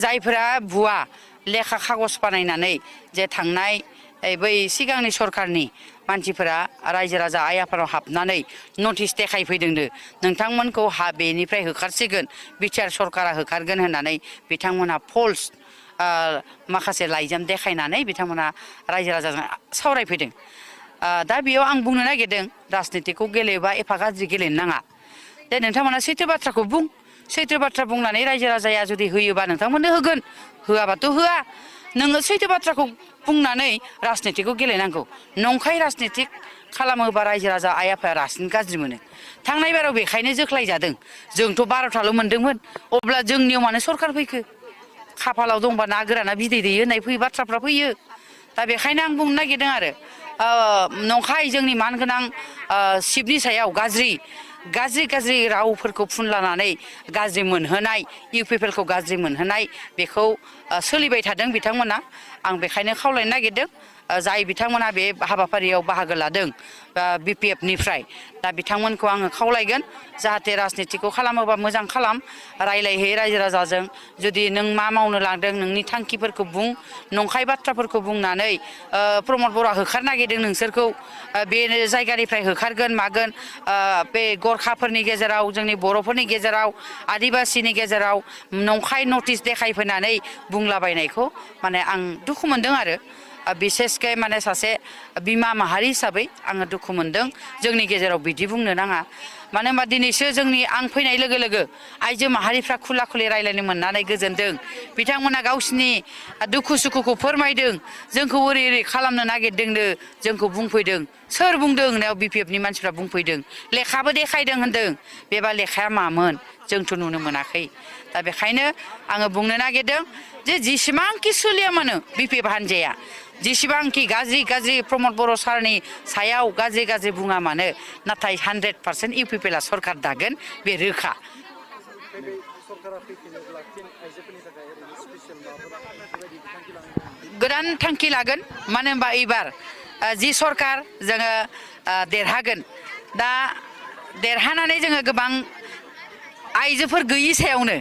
जायफोरा भुवा लेखा खागज बानायनानै जे थांनाय बै सिगांनि सरकारनि मानसिफोरा रायजो राजा आइ आफादाव हाबनानै नटिस देखायफैदोंनो नोंथांमोनखौ बेनिफ्राय होखारसिगोन बिटिआर सरकारा होखारगोन होननानै बिथांमोनहा फल्स माखासे लाइजाम देखायनानै बिथांमोना रायजो राजाजों सावरायफैदों। दा बेयाव आं बुंनो नागिरदों राजनितिखौ गेलेबा एफा गाज्रि गेलेनो नाङा। दे नोंथांमोना सैथो बाथ्राखौ बुं, सैथो बाथ्रा बुंनानै रायजो राजाया जुदि होयोबा नोंथांमोननो होगोन, होआबाथ' होआ। नोङो सैथो बाथ्राखौ बुंनानै राजनितिखौ गेलेनांगौ। नंखाय राजनितिक खालामोबा रायजो राजा आइ आफाया रासिन गाज्रि मोनो। थांनाय बाराव बेखायनो जोख्लायजादों। जोंथ' 12थाल' मोनदोंमोन, अब्ला जोंनियाव मानो सरकार फैखो? खाफालाव दंबा ना गोराना बिदै दैयो होननाय फैयो बाथ्राफ्रा फैयो। दा बेखायनो आं बुंनो नागिरदों आरो नंखाय जोंनि मानगोनां सिपनि सायाव गाज्रि रावफोरखौ फुनलानानै गाज्रि मोनहोनाय, इउपिपिएलखौ गाज्रि मोनहोनाय बेखौ सोलिबाय थादों बिथांमोना। आं बेखायनो खावलायनो नागिरदों जाय बिथांमोना बे हाबाफारियाव बाहागो लादों बिपिएफनिफ्राय, दा बिथांमोनखौ आङो खावलायगोन जाहाथे राजनितिखौ खालामोबा मोजां खालाम, रायलायहै रायजो राजाजों। जुदि नों मा मावनो लांदों नोंनि थांखिफोरखौ बुं, नंखाय बाथ्राफोरखौ बुंनानै प्रमद बर'आ होखारनो नागिरदों नोंसोरखौ, बे जायगानिफ्राय होखारगोन मागोन, बे गरखाफोरनि गेजेराव जोंनि बर'फोरनि गेजेराव आदिबासिनि गेजेराव नंखाय नटिस देखायफैनानै बुंलाबायनायखौ माने आं दुखु मोनदों आरो बिसेसकै माने सासे बिमा माहारि हिसाबै आङो दुखु मोनदों। जोंनि गेजेराव बिदि बुंनो नाङा। मानो होनबा दिनैसो आं फैनाय लोगो लोगो आइजो माहारिफ्रा खुला खुलि रायलायनो मोननानै गोजोनदों। बिथांमोना गावसिनि दुखु सुखुखौ फोरमायदों। जोंखौ ओरै खालामनो नागिरदोंनो जोंखौ बुंफैदों। सोर बुंदों होननायाव बिपिएफनि मानसिफ्रा बुंफैदों। लेखाबो देखायदों होनदों। बेबा लेखाया मामोन जोंथ' नुनो मोनाखै। दा बेखायनो आङो बुंनो नागिरदों जे जेसेबांखि सोलिया मानो बिपिएफ हान्जाया जेसेबांखि गाज्रि प्रमद बर' सारनि सायाव गाज्रि बुङा मानो, नाथाय 100% इउपिपिएलआ सरकार दागोन बे रोखा। गोदान थांखि लागोन, मानो होनबा एबार जि सरकार जोङो देरहागोन। दा देरहानानै जोङो गोबां आइजोफोर गैयि सायावनो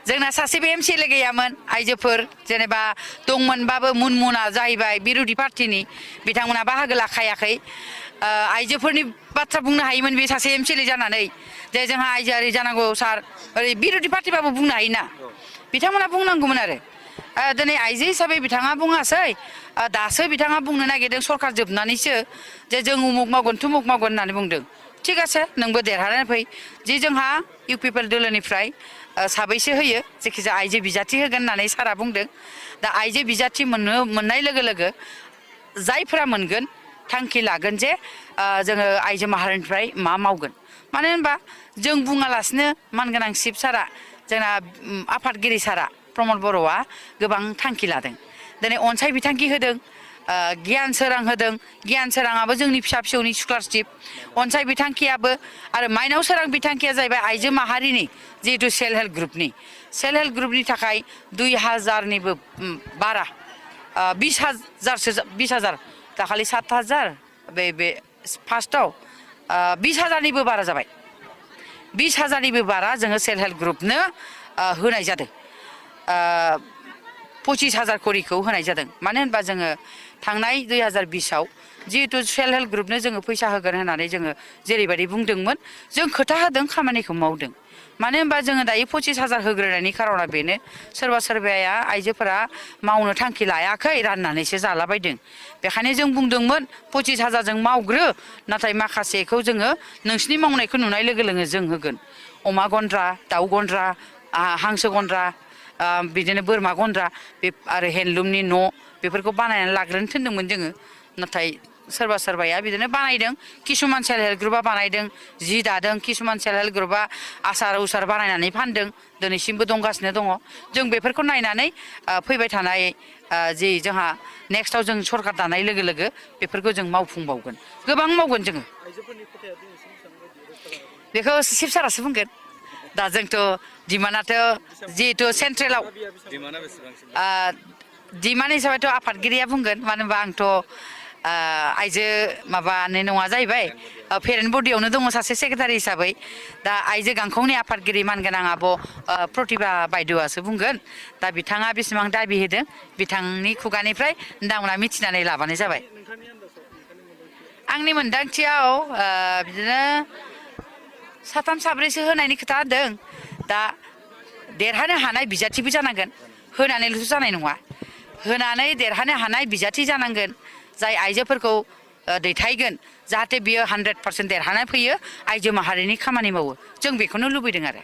जोंना सासेबो एमसिएलए गैयामोन। आइजोफोर जेनेबा दंमोनबाबो मुनमुना जाहैबाय बिरोधि पार्टिनि, बिथांमोना बाहागो लाखायाखै। आइजोफोरनि बाथ्रा बुंनो हायोमोन बे सासे एमसिएलए जानानै, जे जोंहा आइजोआरि जानांगौ सार, ओरै बिरोधि पार्टिबाबो बुंनो हायोना, बिथांमोना बुंनांगौमोन आरो। दिनै आइजो हिसाबै बिथाङा बुङासै, दासो बिथाङा बुंनो नागिरदों सरकार जोबनानैसो जे जों उमुक मावगोन थुमुक मावगोन होननानै बुंदों। थिग আছে, नोंबो देरहानानै फै। जे जोंहा इउपिपिएल दोलोनिफ्राय साबैसे होयो, जायखिजाया आइजो बिजाथि होगोन होननानै सारा बुंदों। दा आइजो बिजाथि मोननाय लोगो लोगो जायफोरा मोनगोन थांखि लागोन जे जोङो आइजो माहारिनिफ्राय मा मावगोन। मानो होनबा जों बुङालासिनो मानगोनां सिप सारा, जोंना आफादगिरि सारा प्रमद बर'आ गोबां थांखि लादों। दिनै अनसाय बिथांखि होदों, गियान सोरां होदों। गियान सोराङाबो जोंनि फिसा फिसौनि स्कलारशिप, अनसाय बिथांखियाबो। आरो माइनाव सोरां बिथांखिया जाहैबाय आइजो माहारिनि जिहेतु सेल्फ हेल्प ग्रुपनि थाखाय 2000निबो बारा, 20,000 दाखालि 7,000, बे फार्स्टआव 20,000निबो बारा जाबाय। 20,000निबो बारा जोङो सेल्फ हेल्प ग्रुपनो होनाय जादों। 25,000 करिखौ होनाय जादों। मानो होनबा जोङो थांनाय 2020आव जिहेतु सेल्फ हेल्प ग्रुपनो जोङो फैसा होगोन होननानै जोङो जेरैबायदि बुंदोंमोन, जों खोथा होदों, खामानिखौ मावदों। मानो होनबा जोङो दायो 25,000 होग्रोनायनि खारना बेनो, सोरबाया आइजोफोरा मावनो थांखि लायाखै, राननानैसो जालाबायदों। बेखायनो जों बुंदोंमोन 25,000 जों मावग्रो, नाथाय माखासेखौ जोङो नोंसिनि मावनायखौ नुनाय लोगो लोगो जों होगोन। अमा गन्द्रा, दाउ गन्द्रा, हांसो गन्द्रा, बिदिनो बोरमा गन्द्रा, बे आरो हेन्दलुमनि न' बेफोरखौ बानायनानै लाग्रोनो थिनदोंमोन जोङो। नाथाय सोरबाया बिदिनो बानायदों। किसुमान सेल्फ हेल्प ग्रुपआ बानायदों, जि दादों। किसुमान सेल्फ हेल्प ग्रुपआ आसार उसार बानायनानै फानदों, दिनैसिमबो दंगासिनो दङ। जों बेफोरखौ नायनानै फैबाय थानाय जि जोंहा नेक्स्टआव जों सरकार दानाय लोगो लोगो बेफोरखौ जों मावफुंबावगोन, गोबां मावगोन जोङो। बेखौ सिप सारासो बुंगोन। दा जोंथ' डिमान्डआथ' जिहेतु सेन्ट्रेलाव डिमान्ड हिसाबैथ' आफादगिरिया बुंगोन। मानो होनबा आंथ' आइजो माबानो नङा जाहैबाय पेरेन्ट बडियावनो दङ सासे सेक्रेटारि हिसाबै दा आइजो गांखंनि आफादगिरि मानगोनां आब' प्रतिभा बायद'आसो बुंगोन दा बिथाङा बेसेबां दाबि होदों बिथांनि खुगानिफ्राय नोंथांमोना मिथिनानै लाबानो जाबाय आंनि मोनदांथियाव बिदिनो साथाम साब्रैसो होनायनि खोथा होदों दा देरहानो हानाय बिजाथिबो जानांगोन होनानैल'सो जानाय नङा होनानै देरहानो हानाय बिजाथि जानांगोन जाय आइजोफोरखौ दैथायगोन जाहाथे बियो 100% देरहाना फैयो आइजो माहारिनि खामानि मावो जों बेखौनो लुबैदों आरो